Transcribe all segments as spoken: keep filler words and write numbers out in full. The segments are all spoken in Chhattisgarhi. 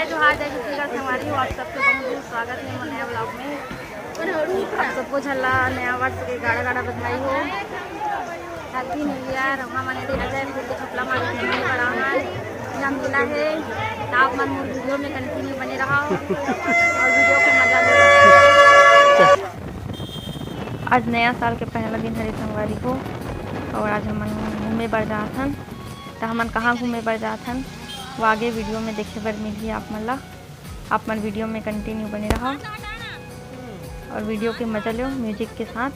जोहार, जय छत्तीसगढ़ संगवारी हो, आप सबके बहुत बहुत स्वागत हे मोर नया vlog में। आप सबको झन ला नया वर्ष के गाड़ा गाड़ा बधाई हो। Happy New Year। रउहा मन अजय पुर के झोपला मारुति में बड़ा है, यहाँ मेला है, तो आप मन मोर video में continue बने रहा और video के मजा ले। आज नया साल के पहला दिन हरे संगवारी हो, और आज हमन घूमे बर जात हन। त हमन कहाँ घूमे बर जात हन, वो आगे video में देखे बर मिलही आप मन ला। आप मन video में continue बने रहा और video के मजा लो music के साथ।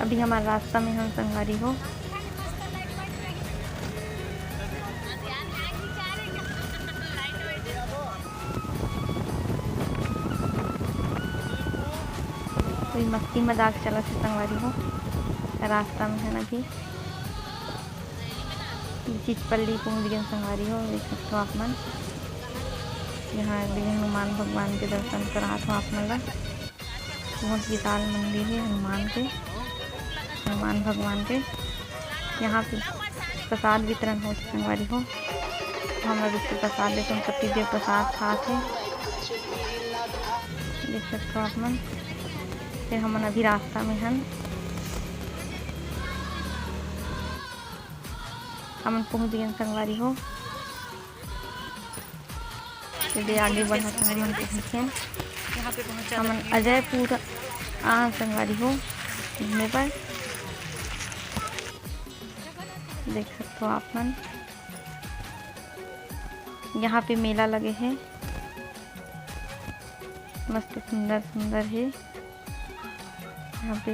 अभी हमर रास्ता में हम संगवारी हो। कोई मस्ती मजाक चलत हे संगवारी हो, रास्ता में है ना कि चिचपल्ली पहुँच गए संगवारी हो। देख सकते हो आप मन, यहाँ एक दिन हनुमान भगवान के दर्शन करात हो आप मन ला। बहुत विशाल मंदिर है हनुमान के, हनुमान भगवान के। यहाँ पे प्रसाद वितरण होत हे संगवारी हो। हम लोग इसके प्रसाद लेते हैं, पति देव प्रसाद खात हे, देख सकते हो आप मन। फिर हमन अभी रास्ता में हन, हमन पहुँच गए संगवारी हो। तो दे आगे बढ़त हन हमन के पीछे। हमन अजयपुर आ संगवारी हो घूमे बर। देख सकते हो आप मन, यहाँ पे मेला लगे है, मस्त सुंदर सुंदर है। यहाँ पे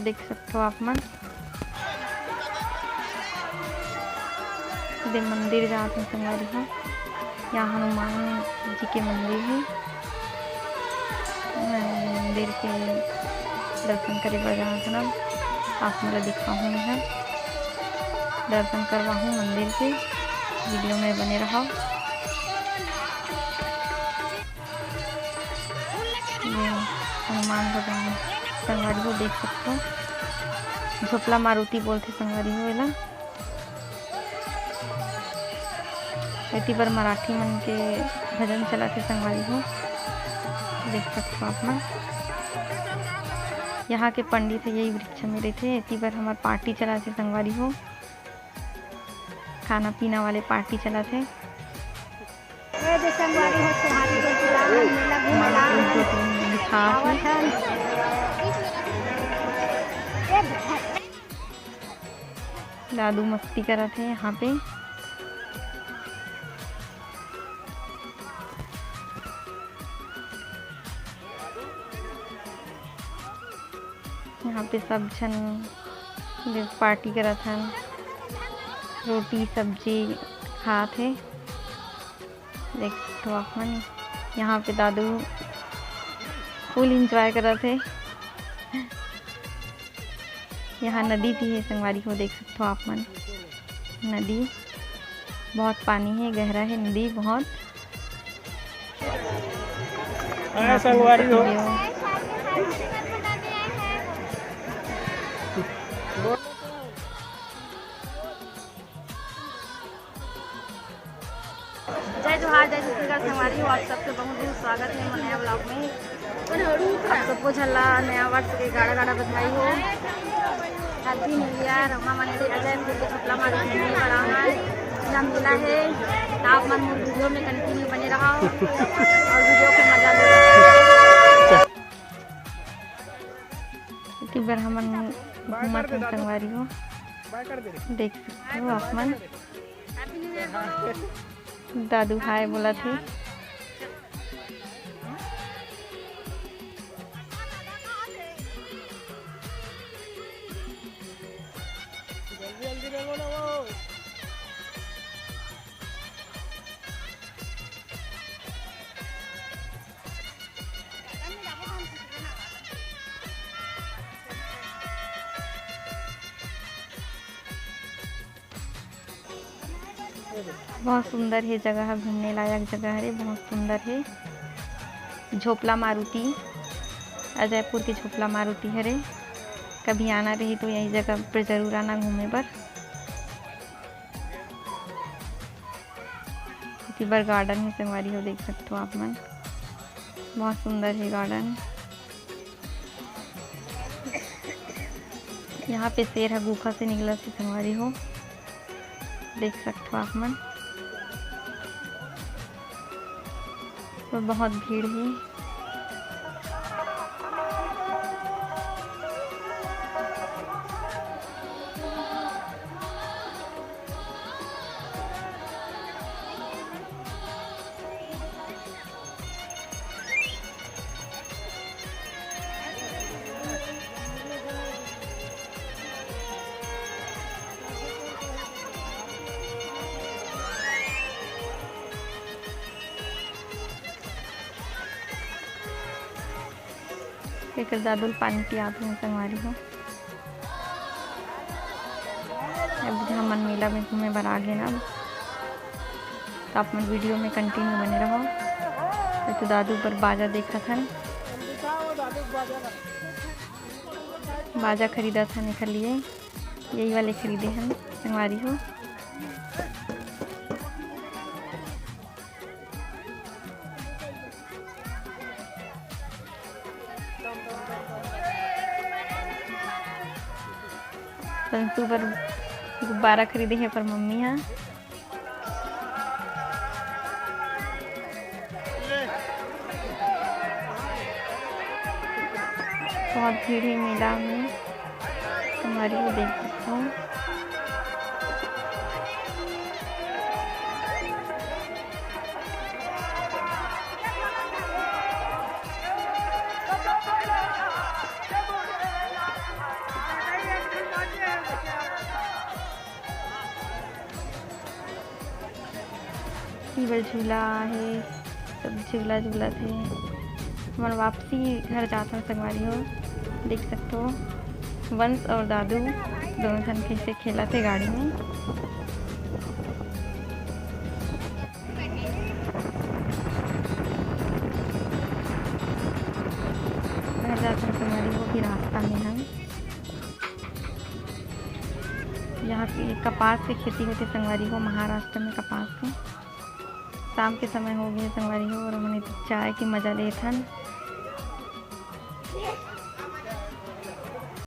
देख सकते हो आप मन, ये मंदिर जात हे संगवारी हो। यहाँ हनुमान जी के मंदिर है, मंदिर के दर्शन करे बर जात हन। आप मन ला दिखाहूँ मैं, दर्शन करवाहूँ मंदिर के, video में बने रहा। ये हनुमान भगवान संगवारी हो देख सकते हो, झोपला मारुति बोलथे संगवारी हो एला। एती बर मराठी मन के भजन चलत हे संगवारी हो, देख सकते हो आप मन। यहाँ के पंडित ह यही वृक्ष में रहिथे, एती बर हमर party चलत हे संगवारी हो, खाना पीना वाले party चलत हे। ए दे संगवारी हो, सोहारी के चुराहन मेला घूमे ला आवत हन। ए दादू मस्ती करत हे यहाँ पे। यहाँ पे सब झन party करत हन, रोटी सब्जी खात हे। देख सकथो आप मन, यहाँ पे दादू full enjoy करत हे। यहाँ नदी भी हे संगवारी हो, देख सकथो आप मन, नदी बहुत पानी हे, गहरा हे नदी बहुत। हाँ संगवारी हो। जय जोहार, जय छत्तीसगढ़ संगवारी हो, आप सबके बहुत बहुत स्वागत हे मोर नया vlog में। आप सबको झन ला नया वर्ष के गाड़ा गाड़ा बधाई हो। Happy New Year। हमन अजयपुर के झोपला मारुति में बड़ा है, यहाँ मेला है, तो आप मन मोर video में continue बने रहा और video के मजा ले। एती बर हमन घूमत हन संगवारी हो, देख सकथो आप मन। दादू हाय बोलत हे। बहुत सुंदर हे जगह, घूमने लायक जगह हरे, बहुत सुंदर हे। झोपला मारुति, अजयपुर के झोपला मारुति हरे। कभी आना रही तो यही जगह पर जरूर आना घूमे बर। इसी बर गार्डन हे संगवारी हो, देख सकते हो आप मन, बहुत सुंदर है गार्डन। यहाँ पे शेर ह गुफा से निकलत हे संगवारी हो, देख सकते हो आप मन। तो बहुत भीड़ है। एकर दादू ल पानी पियात हे संगवारी हो। अब हमन मेला में घूमे बर आ गे ना, तो आप मन वीडियो में कंटिन्यू बने रहो। ये तो दादू बर बाजा देखत हन, बाजा खरीदत हन एकर लिए, यही वाले खरीदे हन संगवारी हो। संसू बर गुब्बारा खरीदे हे पर मम्मी हा। बहुत भीड़ है मेला में, संगवारी हो देख सकते हो। टेबल झूला हे, सब झूला झूलत हे। हमन वापसी घर जात हन संगवारी हो, देख सकते हो वंश और दादू दोनों झन कैसे खेलत हे गाड़ी में। घर जात हन संगवारी हो, भी रास्ता में हम यहाँ पे कपास के खेती होथे संगवारी हो, महाराष्ट्र में कपास के। शाम के समय हो गए संगवारी हो, और हमन चाय के मजा लेत हन।